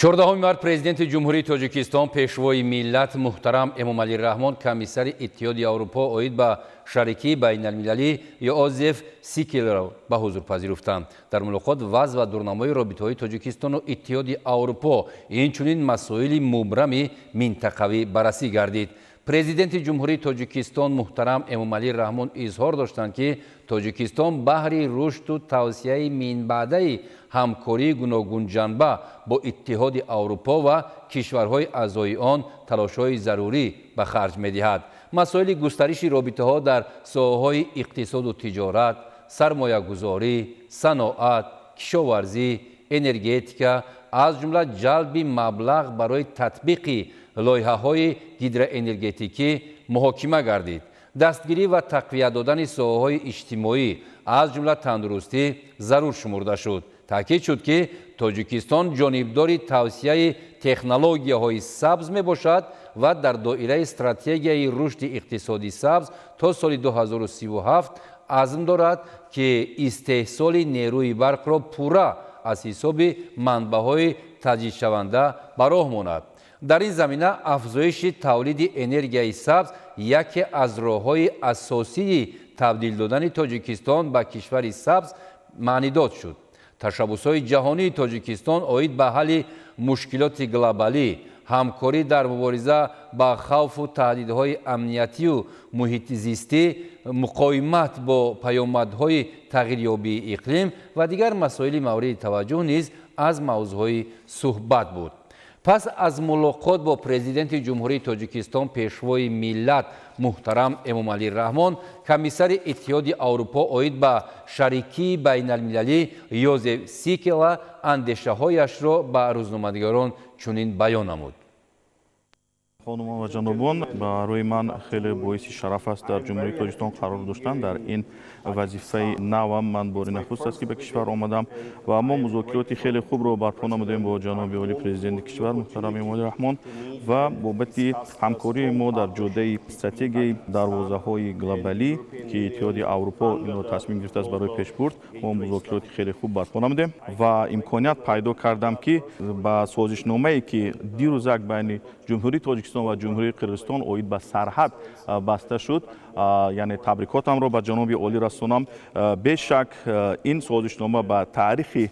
14 март Президенти Ҷумҳурии Тоҷикистон, Пешвои миллат муҳтарам Эмомалӣ Раҳмон комиссари Иттиҳоди Аврупо оид ба шарикии байналмилалӣ Йозеф Сикелро ба ҳузур пазируфтанд. Дар мулоқот вазъ ва дурнамои робитаҳои Тоҷикистону Иттиҳоди Аврупо, инчунин масоили мубрами минтақавӣ баррасӣ гардид. Президенти Ҷумҳурии Тоҷикистон муҳтарам Эмомалӣ Раҳмон изҳор доштанд, ки Тоҷикистон баҳри рушду тавсияи минбаъдаи ҳамкории гуногунҷанба бо Иттиҳоди Аврупо ва кишварҳои аъзои он талошҳои зарурӣ ба харҷ медиҳад. Масоили густариши робитаҳо дар соҳаҳои иқтисоду тиҷорат, сармоягузорӣ, саноат, кишоварзӣ, энергетика, аз ҷумла ҷалби маблағ барои татбиқи лоиҳаҳои гидроэнергетикӣ муҳокима гардид. Дастгирӣ ва тақвият додани соҳаҳои иҷтимоӣ, аз ҷумла тандурустӣ, зарур шумурда шуд. Таъкид шуд, ки Тоҷикистон ҷонибдори тавсияи технологияҳои сабз мебошад ва дар доираи стратегияи рушди иқтисоди сабз то соли 2037 азм дорад, ки истеҳсоли нерӯи барқро пурра аз ҳисоби манбаъҳои таҷдидшаванда ба роҳ монад. Дар ин замина афзоиши тавлиди энергияи сабз яке аз роҳҳои асосии табдил додани Тоҷикистон ба кишвари сабз маънидод шуд. Ташаббусҳои ҷаҳонии Тоҷикистон оид ба ҳалли мушкилоти глобалӣ, ҳамкорӣ дар мубориза ба хавфу таҳдидҳои амниятию муҳити зистӣ, муқовимат бо паёмадҳои тағйирёбии иқлим ва дигар масоили мавриди таваҷҷӯҳ низ аз мавзӯъҳои суҳбат буд. Пас аз мулоқот бо Президенти Ҷумҳурии Тоҷикистон, Пешвои миллат муҳтарам Эмомалӣ Раҳмон, комиссари Иттиҳоди Аврупо оид ба шарикии байналмилалӣ Йозеф Сикела андешаҳояшро ба рӯзноманигорон чунин баён намуд. Хонумон ва ҷанобон, барои ман хеле боиси шараф аст дар Ҷумҳурии Тоҷикистон қарор доштан дар ин вазифаи навам. Ман бори нахуст аст, ки ба кишвар омадам, ва мо музокироти хеле хубро барпо намудем бо ҷаноби оли, Президенти кишвар муҳтарам Эмомалӣ Раҳмон, ва бобати ҳамкории мо дар ҷодаи стратегияи дарвозаҳои глобалӣ, ки Иттиҳоди Аврупо инро тасмим гирифтааст барои пешбурд, мо музокироти хеле хуб барпо намудем ва имконият пайдо кардам, ки ба созишномае, ки дирӯзак байни Ҷумҳурии Тоҷикистон ва Ҷумҳурии Қирғизистон оид ба сарҳад баста шуд, яъне табрикотамро ба ҷаноби олӣ расонам. Бешак, ин созишнома ба таърихи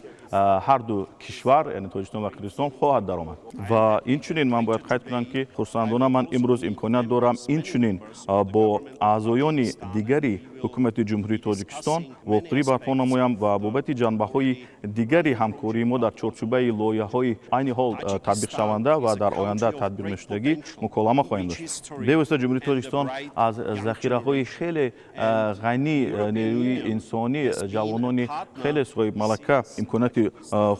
ҳарду кишвар, яъне Тоҷикистон ва Қирғизистон, хоҳад даромад. Ва инчунин ман бояд қайд кунам, ки хурсандона ман имрӯз имконият дорам инчунин бо аъзоёни дигари ҳукумати Ҷумҳурии Тоҷикистон вохӯрӣ барпо намоям ва бобати ҷанбаҳои дигари ҳамкории мо дар чорчӯбаи лоиҳаҳои айни ҳол татбиқшаванда ва дар оянда татбиқ мешудагӣ муколама хоҳем дошт. Бевосита Ҷумҳурии Тоҷикистон аз захираҳои хеле ғании нерӯи инсонӣ, ҷавонони хеле соҳибмалака, имконияти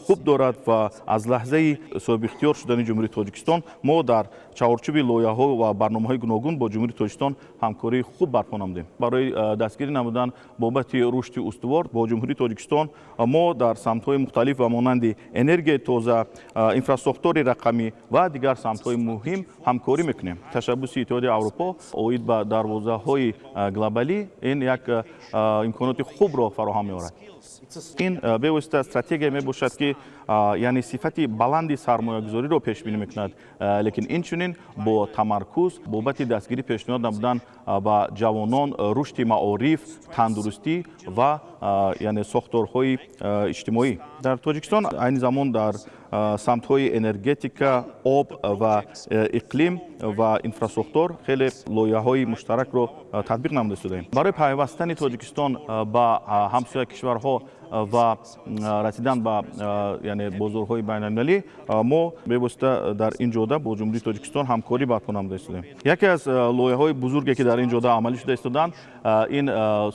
хуб дорад ва аз лаҳзаи соҳибихтиёр шудани Ҷумҳурии Тоҷикистон мо дар чаҳорчӯби лоиҳаҳо ва барномаҳои гуногун бо Ҷумҳурии Тоҷикистон ҳамкории хуб барпо намудем. Барои дастгирӣ намудан бобати рушди устувор бо Ҷумҳурии Тоҷикистон мо дар самтҳои мухталиф ва монанди энергияи тоза, инфрасохтори рақамӣ ва дигар самтҳои муҳим ҳамкорӣ мекунем. Ташаббуси Иттиҳоди Аврупо оид ба дарвозаҳои глобалӣ ин як имконоти хубро фароҳам меорад. Ин бевосита стратегия мебошад, ки яъне сифати баланди сармоягузориро пешбинӣ мекунад, лекин инчунин бо тамаркуз бобати дастгирӣ пешниҳод намудан ба ҷавонон, рушди маориф, тандурустӣ ва яъне сохторҳои иҷтимоӣ. Дар Тоҷикистон айни замон дар самтҳои энергетика, об ва иқлим ва инфрасохтор хеле лоиҳаҳои муштаракро татбиқ намуда истодаем. Барои пайвастани Тоҷикистон ба ҳамсоя кишварҳо ва расидан ба яъне бозорҳои байналмилалӣ мо бевосита дар ин ҷода бо Ҷумҳурии Тоҷикистон ҳамкорӣ барпо намуда истодаем. Яке аз лоиҳаҳои бузурге, ки дар ин ҷода амалӣ шуда истоданд, ин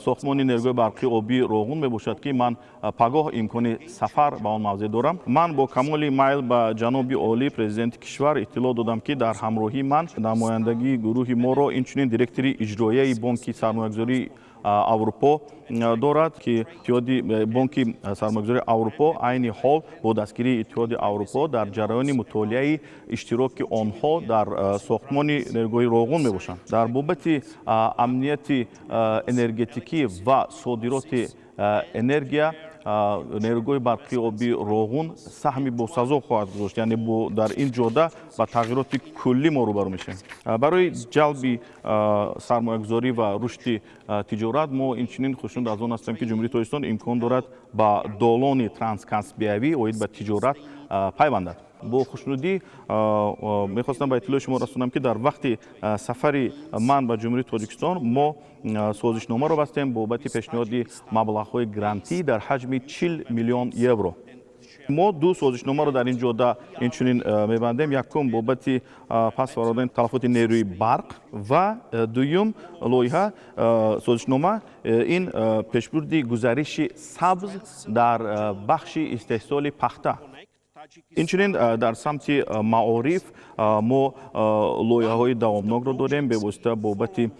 сохтмони нерӯгоҳи барқии обии Роғун мебошад, ки ман пагоҳ имкони сафар ба он мавзеъ дорам. Ман бо камоли майл ба ҷаноби олӣ, Президенти кишвар, иттилоъ додам, ки дар ҳамроҳии ман намояндагии гурӯҳи моро инчунин директори иҷроияи Бонки сармоягузории Аврупо дорад, ки Иттиҳоди Бонки сармоягузории Аврупо айни ҳол бо дастгирии Иттиҳоди Аврупо дар ҷараёни мутолиаи иштироки онҳо дар сохтмони нерӯгоҳи Роғун мебошанд. Дар бобати амнияти энергетикӣ ва содироти энергия Нерӯгоҳи барқии обии Роғун саҳми босазо хоҳад гузошт, яъне дар ин ҷода ба тағйироти куллӣ мо рӯбарӯ мешавем. Барои ҷалби сармоягузорӣ ва рушди тиҷорат мо инчунин хушнуд аз он ҳастем, ки Ҷумҳурии Тоҷикистон имкон дорад ба долони транскаспиявӣ оид ба тиҷорат пайвандад. Бо хушнудӣ мехостам ба иттилои шумо расонам, ки дар вақти сафари ман ба Ҷумҳурии Тоҷикистон мо созишномаро бастем бобати пешниҳоди маблағҳои грантӣ дар ҳаҷми 40 миллион евро. Мо ду созишномаро дар ин ҷода инчунин мебандем. Якум бобати пас фаровардани талафоти нерӯи барқ ва дуюм лоиҳа, созишнома, ин пешбурди гузариши сабз дар бахши истеҳсоли пахта. Инчунин дар самти маориф мо лоиҳаҳои давомнокро дорем, бевосита бобати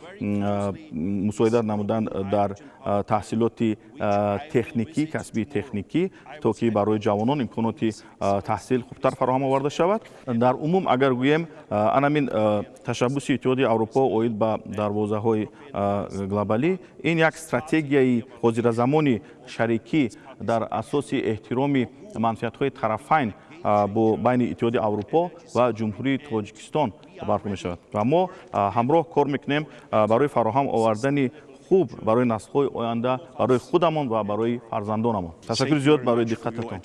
мусоидат намудан дар таҳсилоти техникӣ, касбии техникӣ, то ки барои ҷавонон имконоти таҳсил хубтар фароҳам оварда шавад. Дар умум агар гӯем, анамин ташаббуси Иттиҳоди Аврупо оид ба дарвозаҳои глобалӣ, ин як стратегияи ҳозиразамони шарикӣ дар асоси эҳтироми манфиатҳои тарафайн бо байни Иттиҳоди Аврупо ва Ҷумҳурии Тоҷикистон барпо мешавад ва мо ҳамроҳ кор мекунем барои фароҳам овардани хуб барои наслҳои оянда, барои худамон ва барои фарзандонамон. Ташаккури зиёд барои диққататон.